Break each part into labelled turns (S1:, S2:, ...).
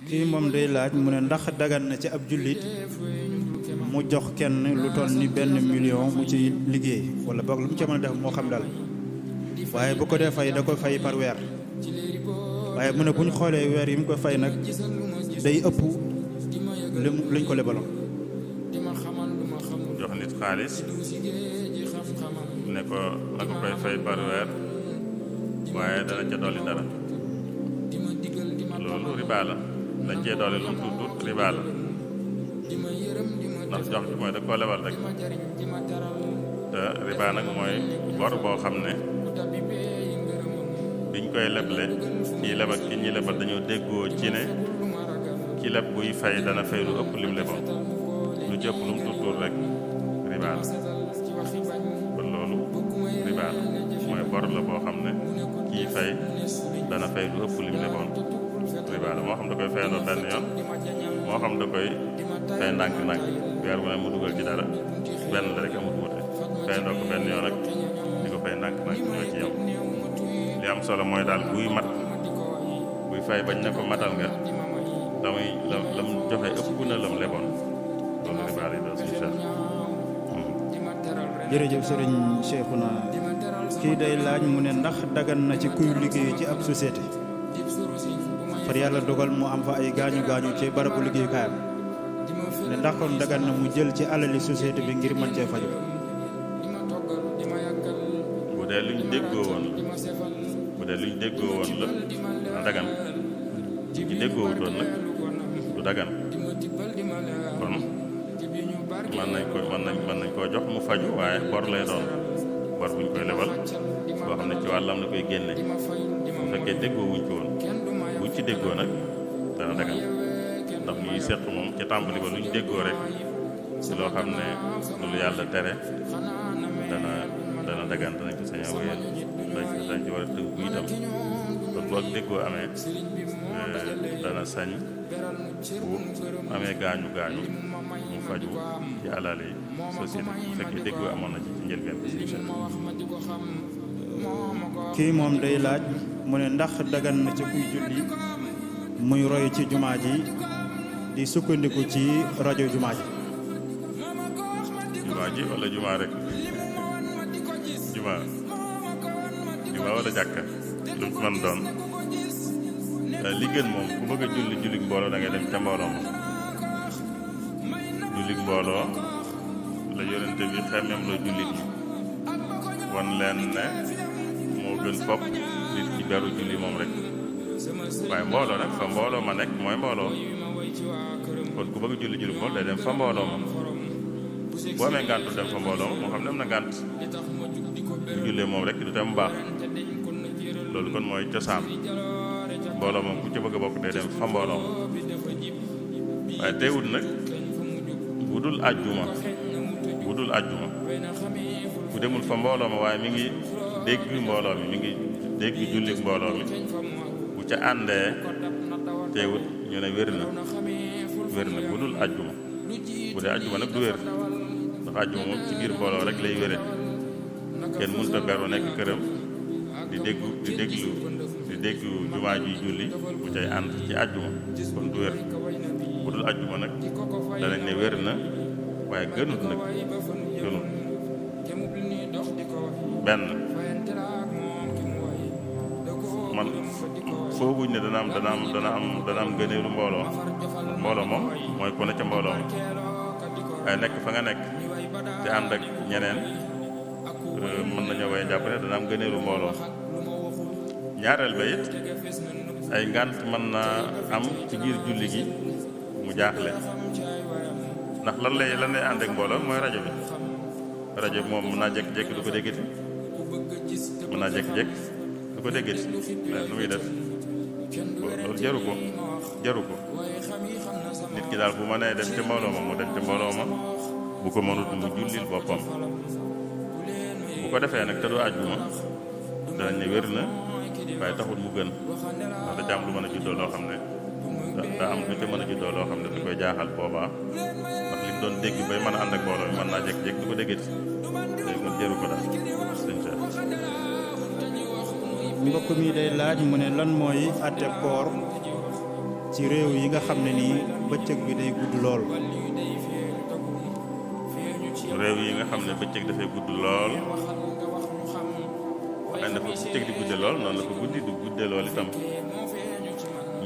S1: kii moom day laaj mu ne ndax dagan na ci ab jullit mu jox kenn lu toll ni 1 million mu ci liggéey wala boog lu mu ci mën a def moo xam daal waaye bu ko dee fay da koy fay par weer waaye mu ne bu ñu xoolee weer yi mu koy fay nag day ëpp luñ ko lebaloon.
S2: jox nit xaalis ne ko la ko koy fay par weer waaye dana ca dolli dara loolu riba la dañ cee dolli lu mu tuut riba la ndax jox gi mooy da koo lebal rek te riba nag mooy bor boo xam ne biñ koy leble kii leb ak ki ñuy lebal dañoo déggoo ci ne ki leb buy fay dana fay lu ëpp lim leboon lu ci ëpp lu mu tuut rek riba la kon loolu riba la mooy bor la boo xam ne kii fay dana fay lu ëpp lim leboon riba la moo xam da koy fayandoo benn yoon moo xam da koy fay ndànk-ndànk weer bu ne mu dugal ci dara benn la rek amut wuute fayandoo ko benn yoon rek di ko fay ndànk-ndànk ñoo ci yem li am solo mooy daal buy mat buy fay bañ na ko matal nga damay lam joxe ëpp na lam leboon loolu riba lay doon suñu cheikh.
S1: jërëjëf sëriñ Cheikhouna kii day laaj mu ne ndax dagan na ci kuy liggéey ci ab société far yàlla dogal mu am fa ay gaañu gaañu ci barabu liggéeyukaayam ne ndax kon dagan na mu jël ci alali société bi ngir mën cee faju.
S2: bu dee luñ déggoo woon la dana dagan ci déggoowutoon nag du dagan kon mën nañ koo jox mu faju waaye bor lay doon bor buñ koy lebal boo xam ne ci wàllam la koy génne bu fekkee déggoo wuñ ci woon buñ ci déggoo nag dana dagan ndax ñuy seq moom ca tàmbali ba luñ déggoo rek ci loo xam ne lu yàlla tere dana dagan danañ ko sañ a wéyal dañ ci war a tënk bu itam kon bu ak déggoo amee dana sañ bu amee gaañu mu faju ci alal yi société bu fekkee déggoo amoon na ci njëlbeen bi si
S1: kii moom day laaj mu ne ndax dagan na ci kuy julli muy roy ci jumaa ji di sukkandiku ci rajo jumaa ji
S2: wala jumaa rek jumaa wala jàkka lu mu mën doon li gën moom ku bëgg a julli mbooloo da ngay dem ca mbooloo moom julli mbooloo la yonente bi xemmem loo jullit ñi wan leen ne moo gën fopp nit ci beru julli moom rek waaye mbooloo nag fa mbooloo ma nekk mooy mbooloo kon ku bëgg a julli mbooloo day dem fa mbooloo ma boo amee ngàntu dem fa mbooloo moo xam ne am na ngànt bu jullee moom rek du dem baax loolu kon mooy cosaan mbooloo moom ku ci bëgg a bokk day dem fa mbooloo ma waaye teewul nag bu dul àjjuma bu demul fa mbooloo ma waaye mi ngi dégg mbooloo mi ngi dégg julli mbooloo mi bu ca àndee teewut ñu ne wér na bu dul àjjuma bu dee àjjuma nag du wér ndax àjjuma moom ci biir mbooloo rek lay wére kenn mënut a beru nekk këram di déglu jumaa ji julli bu cay ànd ci àjjuma kon du wér bu dul àjjuma nag danañ ne wér na waaye gënut benn man fooguñ ne dana am gëneelu mbooloo moom mooy ku ne ca mbooloo ma waaye nekk fa nga nekk te ànd ak ñeneen mën nañoo way jàpp ne dana am gëneelu mbooloo ñaareel ba it ay ngànt mën naa am ci biir julli gi mu jaaxle ndax lan lay ànd ak mbooloo mooy rajo bi moom mën naa jékki-jékki du ko déggati du ko déggati nu muy def loolu jaru ko nit ki daal bu ma nee dem te mbooloo ma mu dem te mbooloo ma bu ko mënut mu jullil boppam bu ko defee nag te du àjjuma danañ ne wér na waaye taxul mu gën ndax da ca am lu mën a juddoo loo xam ne daa am lu ca mën a juddoo loo xam ne du koy jaaxal boobaa ndax li mu doon dégg bay mën a ànd ak mbooloo mi mën naa jékki-jékki du ko déggati léegi kon jëru ko daal sëñ Cheikh.
S1: mbokk mi day laaj mu ne lan mooy àtte koor ci réew yi nga xam ne nii bëccëg bi day gudd lool.
S2: réew yi nga xam ne bëccëg dafay gudd lool waaye dafa bëccëg di gudde lool noonu la ko guddi du gudde lool itam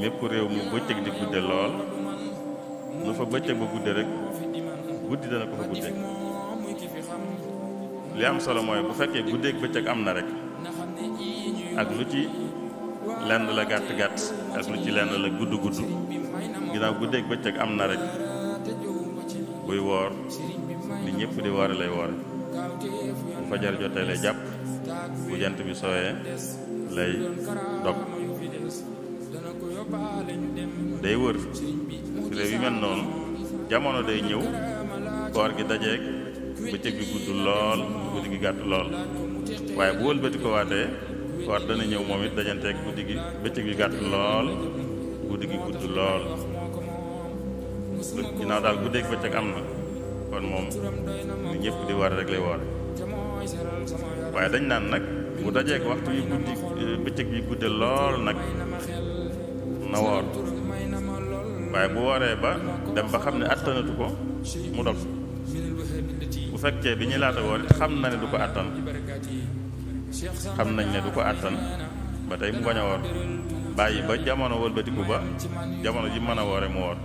S2: mépp réew mu bëccëg di gudde lool nu fa bëccëg ba gudde rek guddi dana ko fa gudde. li am solo mooy bu fekkee guddeeg bëccëg am na rek ak lu ci lenn la gàtt gàtt ak lu ci lenn la gudd gudd ginnaaw guddeeg bëccëg am na rek buy woor li ñëpp di woore lay woore. bu fajar jotee lay jàpp bu jant bi sooyee lay dog day wër réew yi mel noonu jamono day ñëw koor gi dajeeg bëccëg bi gudd lool guddi gi gàtt lool waaye bu wëlbati ko waatee koor dana ñëw moom it dajanteeg guddi gi bëccëg bi gàtt lool guddi gi gudd lool. ginnaaw daal guddeeg bëccëg am na kon moom li ñëpp di war rek lay woore waaye dañ naan nag bu dajeeg waxtu yu guddi bëccëg bi gudde lool nag na woor waaye bu wooree ba dem ba xam ne attanatu ko mu dog. bu fekkee bi ñuy laata woor xam na ne du ko attan xam nañ ne du ko attan ba tey mu bañ a woor bàyyi ba jamono wëlbatiku ba jamono ji mën a woore mu woor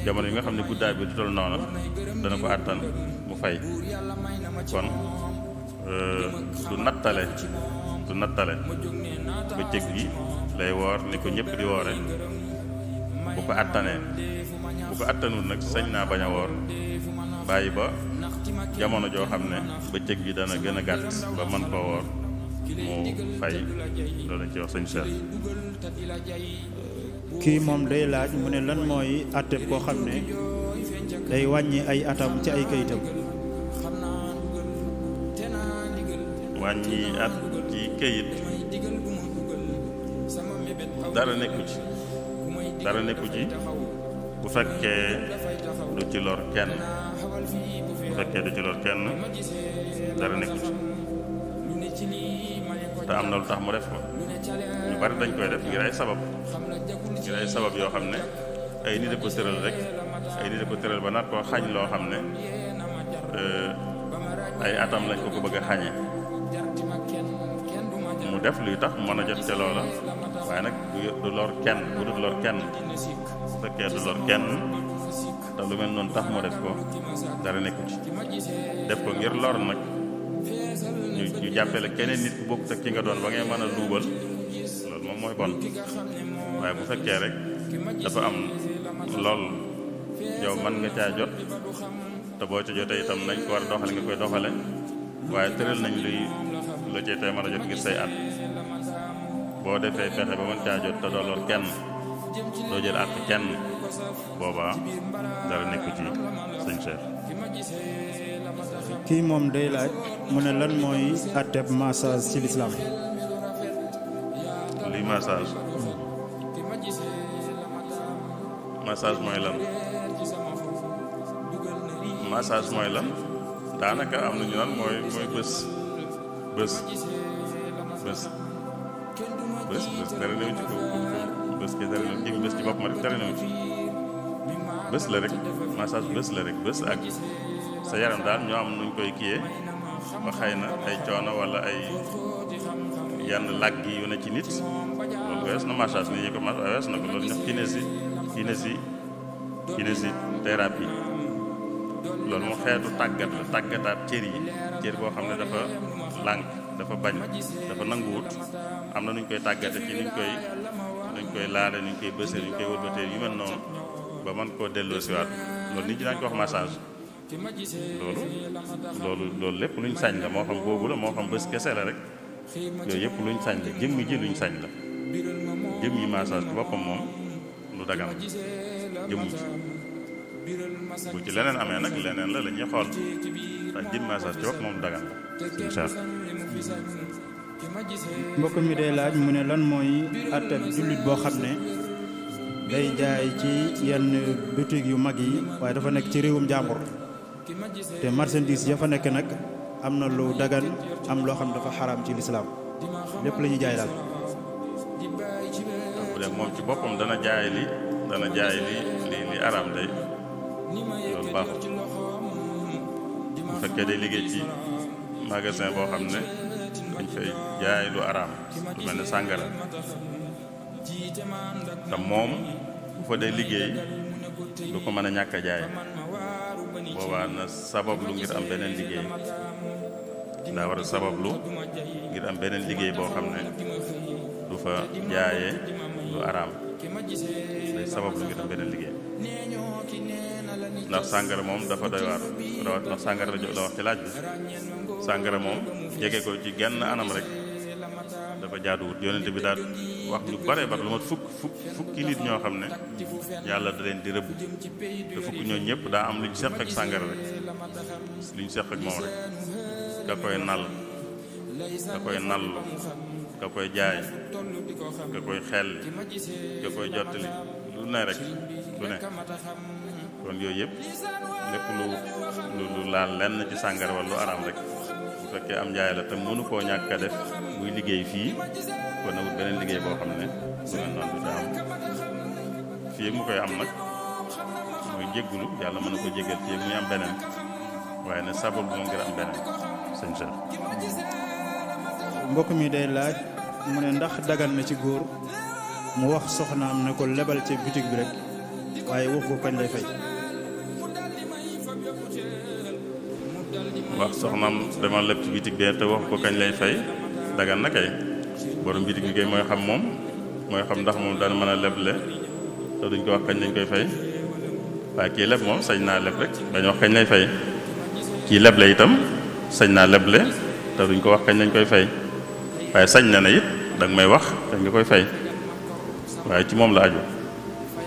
S2: jamono yi nga xam ne guddaay bi du tol noona dana ko attan mu fay. kon du nattale bëccëg bi lay woor ni ko ñëpp di woore bu ko attanee bu ko attanul nag sañ naa bañ a woor bàyyi ba jamono joo xam ne bëccëg bi dana gën a gàtt ba mën koo woor mu fay. loolu lañ ci wax sëñ Cheikh.
S1: kii moom day laaj mu ne lan mooy àtteb koo xam ne day wàññi ay atam ci ay kayitam.
S2: wàññi at ci kayit dara nekku ci bu fekkee du ci lor kenn dara nekku ci te am na lu tax mu def ko. ñu bari dañ koy def ngir ay sabab yoo xam ne ay nit a ko tëral rek ay nit a ko tëral ba naat koo xañ loo xam ne ay atam lañ ko bëgg a xañee mu def luy tax mën a jot ca loola waaye nag du lor kenn bu dul lor kenn su fekkee du lor kenn te lu mel noonu tax mu def ko dara nekku ci. def ko ngir lor nag ñu jàppale keneen nit ku bokk ak ki nga doon ba ngay mën a luubal loolu moom mooy bon waaye bu fekkee rek dafa am lool yow mën nga caa jot te boo ca jotee itam nañ ko war a doxale nga koy doxale waaye tëral nañ luy la cee tey mën a jot ngir say at boo defee fexe ba mën caa jot te doo lor kenn doo jël at kenn boobaa dara nekku ci sëñ Cheikh.
S1: kii moom day laaj mu ne lan mooy àtteb massage ci lislaam.
S2: luy massage mooy lan daanaka am na ñu naan mooy bés dara néew ci bés ke dara néew ci bés ci boppam rek dara néew ci bés la rek massage bés la rek bés ak sa yaram daal ñoo am nuñ koy kiyee ba xëy na ay coono wala ay yenn làgg yu ne ci nit loolu wees na massage ni ñu ko wees na ko loolu ñax kinésithérapie loolu mu xeetu tàggataat cër yi cër boo xam ne dafa lànk dafa bañ dafa nanguwut am na nuñ koy tàggate ci nuñ koy laale nuñ koy bësee nuñ koy wëlbatee yu mel noonu ba mën koo delloo siwaat loolu nit ñi daañu ko wax massage. loolu lépp luñ sañ la moo xam boobu la moo xam bés kese la rek yooyu yëpp luñ sañ la jëmmi ji luñ sañ la jëmmi massage ci boppam moom lu dagan jëmmu ci bu ci leneen amee nag leneen la ñuy xool ndax jëmmi massage ci bopp moom lu dagan la incha allah.
S1: mbokk mi day laaj mu ne lan mooy àtteb jullit boo xam ne day jaay ci yenn boutique yu mag yi waaye dafa nekk ci réewum jàmbur te marchandise ya fa nekk nag am na lu dagan am loo xam dafa xaraam ci lislaam lépp la ñuy jaay daal.
S2: bu dee moom ci boppam dana jaay dana jaay li araam day loolu baaxut. bu fekkee day liggéey ci magasin boo xam ne dañ fay jaay lu araam lu mel ne sàngara te moom bu fa dee liggéey du ko mën a ñàkk a jaay boobaa na sabablu ngir am beneen liggéey daa war a sabablu ngir am beneen liggéey boo xam ne du fa jaayee lu araam day sabablu ngir am beneen liggéey ndax sàngara moom dafa doy waar rawat ndax sàngara la wax ci laaj bi sàngara moom jege ko ci genn anam rek dafa jaaduwut. yonent bi daal wax ñu bare lu mat fukki nit ñoo xam ne yàlla da leen di rëbb te fukki ñoo ñëpp daa am lu ñu seq ak sàngara rek lu ñu seq ak moom rek ka koy nal ka koy nallu ka koy jaay ka koy xelli ka koy jottali lu ne rek lu ne. kon yooyu yëpp lépp lu laal lenn ci sàngara wala lu araam rek bu fekkee am njaay la te mënu koo ñàkk a def muy liggéey fii kon na wut beneen liggéey boo xam ne su mel noonu du am fii mu koy am nag muy jéggulu yàlla mën na ko jéggal fii muy am beneen waaye ne sabab moom ngir am beneen sëñ Cheikh.
S1: mbokk mi day laaj mu ne ndax dagan na ci góor mu wax soxnaam ne ko lebal ci bitig bi rek waaye wax ko kañ lay fay.
S2: wax soxnaam dama leb ci bitig bi te wax ko kañ lay fay dagan na kay borom bitig bi kay mooy xam moom mooy xam ndax moom dana mën a leble te duñ ko wax kañ lañ koy fay waaye kii leb moom sañ naa leb rek bañ wax kañ lay fay kii leble itam sañ naa leble te duñ ko wax kañ lañ koy fay waaye sañ na ne it danga may wax kañ nga koy fay waaye ci moom la aju.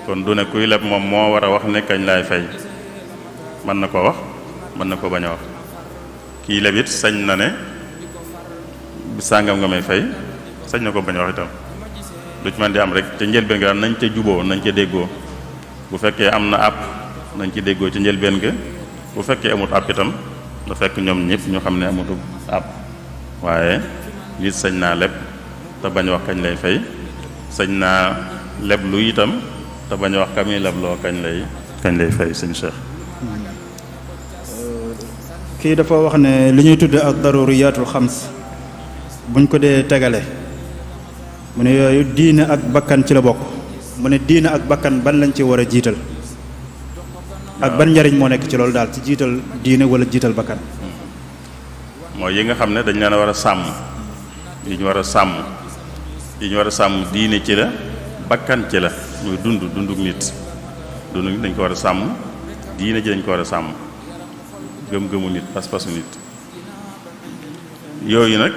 S2: kon du ne kuy leb moom moo war a wax ne kañ laay fay mën na ko wax mën na ko bañ a wax kii leb it sañ na ne sàngam nga may fay sañ na ko bañ a wax itam lu ci mën di am rek ca njëlbeen ga nañ ca juboo nañ ca déggoo bu fekkee am na àpp nañ ci déggoo ca njëlbeen ga bu fekkee amut àpp itam da fekk ñoom ñëpp ñu xam ne amutu àpp waaye nit sañ naa leb te bañ wax kañ lay fay sañ naa leb lu itam te bañ wax kam yi lebloo kañ lay fay sëñ Cheikh.
S1: kii dafa wax ne li ñuy tudde ak daruriyaatul xams buñ ko dee tegale mu ne yooyu diine ak bakkan ci la bokk mu ne diine ak bakkan ban lañ ci war a jiital ak ban njariñ moo nekk ci loolu daal ci jiital diine wala jiital bakkan.
S2: mooy yi nga xam ne dañ leen a war a sàmm yi ñu war a sàmm yi ñu war a sàmm diine ci la bakkan ci la muy dunduk nit dañ ko war a sàmm diine ji dañ ko war a sàmm gëm-gëmu nit pas-pasu nit yooyu nag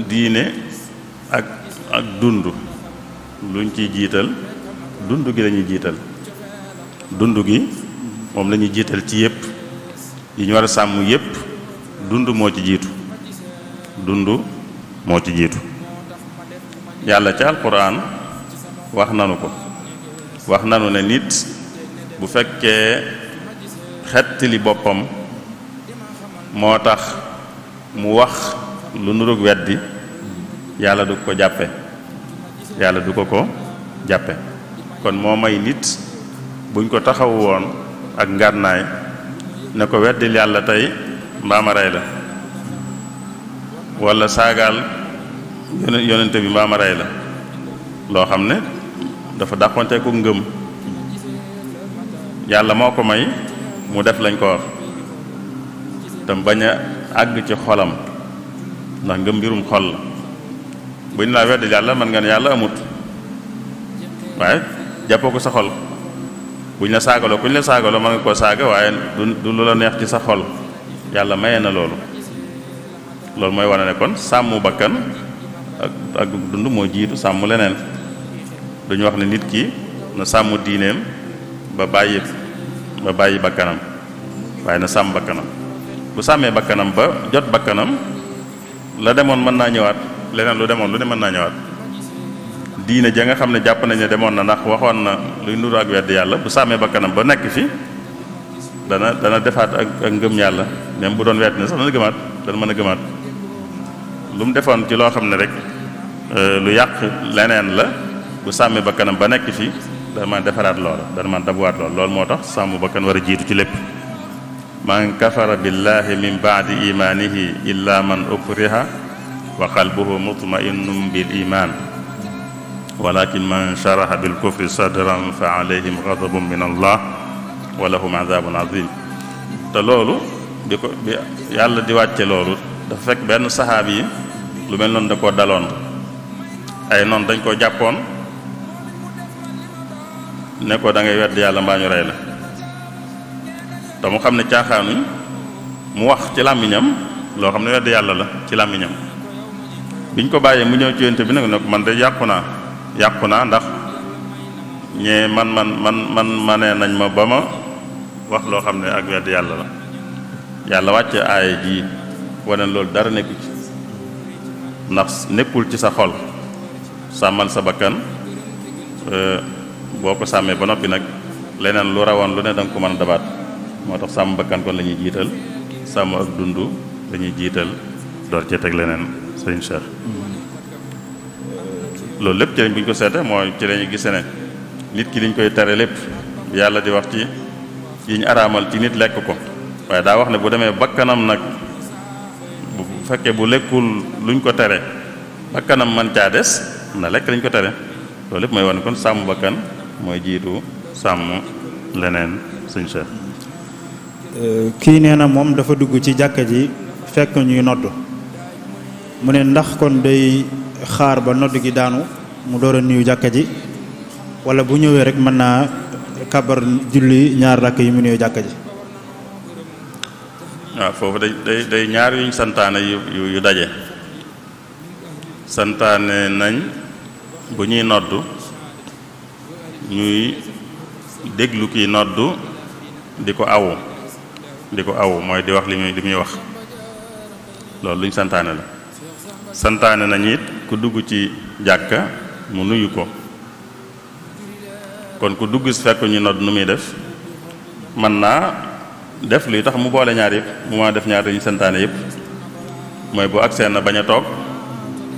S2: diine ak dund luñ ciy jiital dund gi lañuy jiital dund gi moom lañuy jiital ci yépp yi ñu war a sàmm yépp dund moo ci jiitu dund moo ci jiitu yàlla ca alquran wax nanu ne nit bu fekkee xettali boppam moo tax mu wax lu nurug weddi yàlla du ko jàppe kon moo may nit buñ ko taxaw woon ak ngànnaay ne ko weddil yàlla tey mbaama rey la walla saagaal yonente bi mbaama rey la loo xam ne dafa dàqonte ko ngëm yàlla moo ko may mu def lañ ko wax tam bañ a àgg ci xolam ndax ngëm mbirum xol la buñ laa weddil yàlla mën nga ne yàlla amut waaye jàppoo ko sa xol buñ la saagaloo kuñ la saagaloo mën nga koo saaga waaye du lu la neex ci sa xol yàlla maye na loolu mooy wane ne kon sàmm bakkan ak dund moo jiitu sàmm leneen duñu wax ne nit ki na sàmm diineem ba bàyyi bakkanam waaye na sàmm bakkanam bu sàmmee bakkanam ba jot bakkanam la demoon mën naa ñëwaat leneen lu demoon lu ne mën naa ñëwaat diine ja nga xam ne jàpp nañ ne demoon na ndax waxoon na luy nuru ak wedd yàlla bu sàmmee bakkanam ba nekk fi dana defaat ak ngëm yàlla même bu doon wedd ne sax dana mën a gëmaat lu mu defoon ci loo xam ne rek lu yàq leneen la bu sàmmee bakkanam ba nekk fi dana man defaraat loola dana man dabuwaat loola loolu moo tax sàmm bakkan war a jiitu ci lépp man kafara billahi min baadi imanihi illa man ukriha wa qalbuhu mutma'innun bil iman walakin man sharaha bil kufri sadran fa alayhim ghadabun min allah wa lahum adhabun azim te loolu bi yàlla di wàcce loolu dafa fekk benn saxaabi yi lu mel noonu da koo daloon ay noonu dañ koo jàppoon ne ko da ngay wedd yàlla mbaa ñu rey la te mu xam ne caaxaanuñ mu wax ci làmmiñam loo xam ne wedd yàlla la ci làmmiñam biñ ko bàyyee mu ñëw ci yonent bi nag ne ko man de yàqu naa ndax ñee man manee nañ ma ba ma wax loo xam ne ak wedd yàlla la yàlla wàcce aaya ji wane loolu dara nekku ci ndax nekkul ci sa xol sàmmal sa bakkan boo ko sàmmee ba noppi nag leneen lu rawoon lu ne danga ko mën a dabaat moo tax sàmm bakkan kon la ñuy jiital sàmm ak dund la ñuy jiital door cee teg leneen sëñ Cheikh loolu lépp ci lañ bu ñu ko seete mooy ci lañuy gise ne nit ki liñ koy tere lépp yàlla di wax ci yi ñu araamal ci nit lekk ko waaye daa wax ne bu demee bakkanam nag bu fekkee bu lekkul luñ ko tere bakkanam man caa des na lekk lañ ko tere loolu lépp mooy wane kon sàmm bakkan mooy jiitu sàmm leneen sëñ Cheikh
S1: kii nee na moom dafa dugg ci jàkka ji fekk ñuy nodd mu ne ndax kon day xaar ba nodd gi daanu mu door a nuyu jàkka ji wala bu ñëwee rek mën naa kabar julli ñaar rakk yi mu nuyu jàkka ji.
S2: waaw foofu day ñaar yuñ santaane yu daje santaane nañ bu ñuy noddu ñuy déglu kiy noddu di ko awu mooy di wax li muy wax loolu luñ santaane la santaane nañ it ku dugg ci jàkka mu nuyu ko kon ku dugg si fekk ñu nodd nu muy def mën naa def luy tax mu boole ñaar yëpp mu ma def ñaar dañu santaane yëpp mooy bu agsee na bañ a toog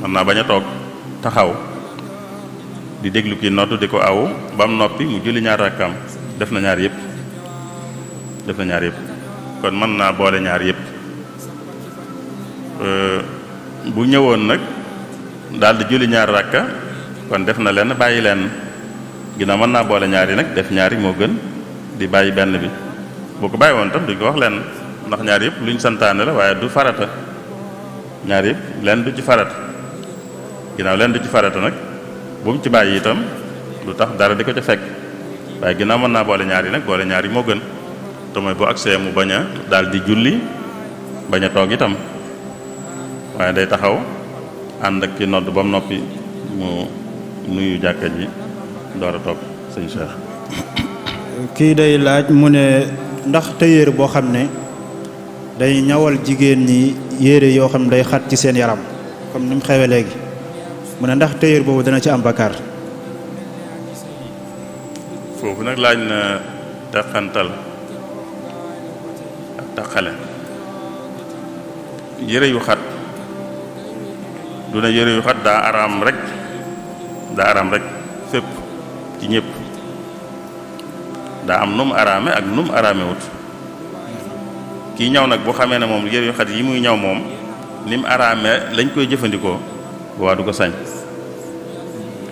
S2: mën naa bañ a toog taxaw di déglu kii nodd di ko awu ba mu noppi mu julli ñaar rakkaam def na ñaar yëpp kon mën naa boole ñaar yëpp bu ñëwoon nag daal di julli ñaar rakka kon def na lenn bàyyi lenn ginnaaw mën naa boole ñaar yi nag def ñaari moo gën di bàyyi benn bi boo ko bàyyi woon tam duñ ko wax lenn ndax ñaar yëpp luñ santaane la waaye du farata ñaar yëpp lenn du ci farata ginnaaw lenn du ci farata nag bu mu ci bàyyi itam lu tax dara di ko ca fekk waaye ginnaaw mën naa boole ñaar yi nag boole ñaar yi moo gën te mooy bu agsee mu bañ a daal di julli bañ a toog itam waaye day taxaw ànd ak ki nodd ba mu noppi mu nuyu jàkka ji door a toog sëñ Cheikh.
S1: kii day laaj mu ne ndax tailleur boo xam ne day ñawal jigéen ñi yére yoo xam ne day xat ci seen yaram comme ni mu xewee léegi mu ne ndax tailleur boobu dana ci am bakkaar.
S2: foofu nag laaj na teqantal ak taqale yére yu xat du ne yére yu xat daa araam rek fépp ci ñëpp daa am nu mu araame ak nu mu araame wut kii ñaw nag bu xamee ne moom yére yu xat yi muy ñaw moom ni mu araame lañ koy jëfandikoo waa du ko sañ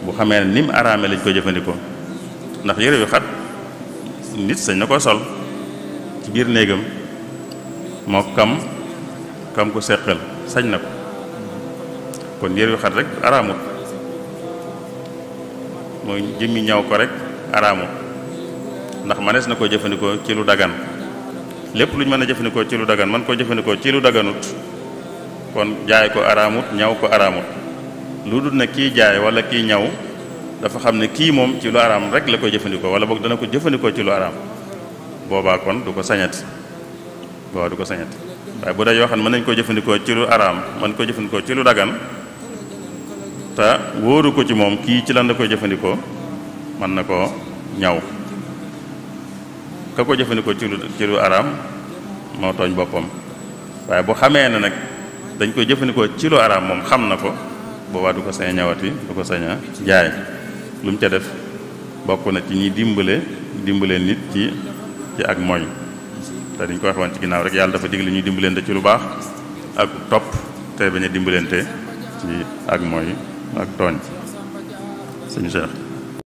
S2: bu xamee ne ni mu araame lañ koy jëfandikoo ndax yére yu xat nit sañ na ko sol ci biir néegam moo kam ko seqal sañ na ko kon yére yu xat rek araamut mooy jëmmi ñaw ko rek araamut ndax manees na koo jëfandikoo ci lu dagan lépp lu ñu mën a jëfandikoo ci lu dagan man koo jëfandikoo ci lu daganut kon jaay ko araamut ñaw ko araamut lu dul ne kii jaay wala kii ñaw dafa xam ne kii moom ci lu araam rek la koy jëfandikoo wala boog dana ko jëfandikoo ci lu araam boobaa kon du ko sañati waaye bu dee yoo xam ne mën nañ koo jëfandikoo ci lu araam mën ko jëfandikoo ci lu dagan te wóoru ko ci moom kii ci lan la koy jëfandikoo mën na koo ñaw ka ko jëfandikoo ci lu araam moo tooñ boppam waaye bu xamee ne nag dañ koy jëfandikoo ci lu araam moom xam na ko boobaa du ko sañ a ñawati du ko sañ a jaay lu mu ca def bokk na ci ñi dimbale nit ci ak mooy te dañ ko waxoon ci ginnaaw rek yàlla dafa digle ñuy dimbalante ci lu baax ak topp te bañ a dimbalante ci ak mooy ak tooñ sëñ Cheikh